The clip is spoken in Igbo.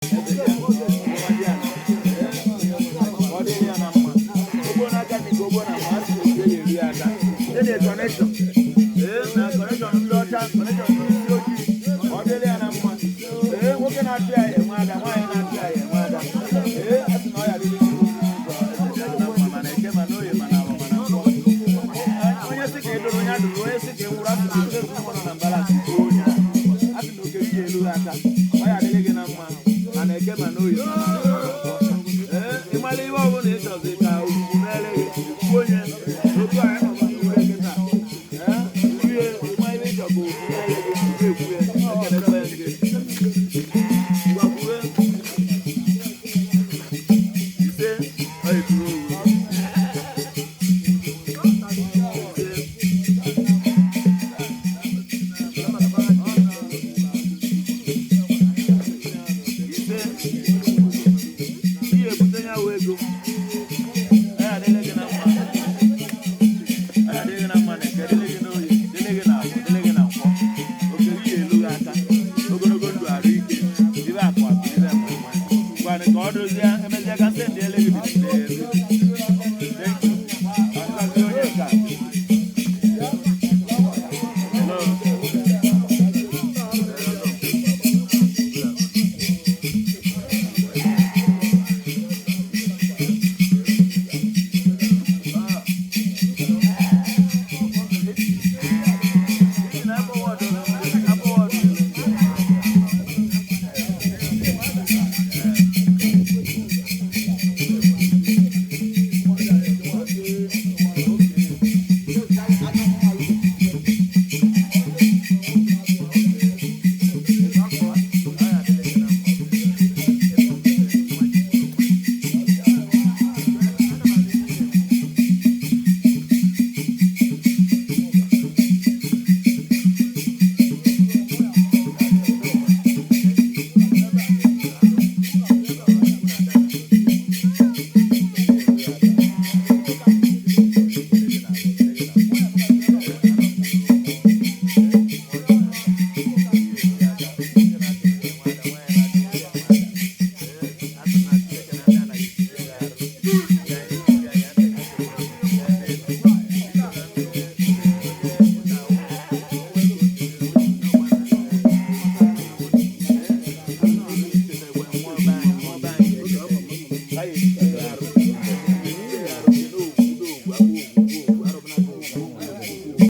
Ọ dịrị ya na mma. Ogbo n'aka dị ka ogbo na mma, a sị na oke ya eri ya aka. Dị na connection. Ee, na connection ndị ọcha, connection ndị isi ojii, ọ dịrị ya na mma. Ee, nwoke na-achụ ya enwe ada, nwaanyị na-achụ ya enwe ada. Ee, a sị na ọ ya dịrị gị ụzọ eze dị na mma, mana eke, mana oye, mana awọ, mana nkwọ. Onye sị ka ị dụrụ onye adụrụ, onye sị ka ị nwụrụ, asị na oke nọ na mbara asị gbuo onye ahụ. Asị na oke gị elu aka, ọ ya adịrị gị na mma, mana eke, mana oye, mana awọ, mana nkwọ. Ee, ịmara ihe ọbụla ị chọzi ka ugwu mere gị, kwuo onye otu a anyị nọkwa n'uwe kịta. Ee, kwuye, ịma ihe ị chọ ka ugwu mere gị, ekwu ya. Ekelekwe gị. Ngwa, kwuwe. Ise, ọ eturu owu. Ise. Ise, ihe ebute ya wụ ego. Ya adịrị gị na mma, ya adịrị gị na mma na eke, dịrị gị n'oye, dịrị gị na afọ, dịrị gị na nkwọ. Oke gị elu gị aka, ogologo ndụ, arụ ike, ibe akụ akụ, ibe enwe enwe. Ngwanụ, ka ọ dozie, emezie ka send.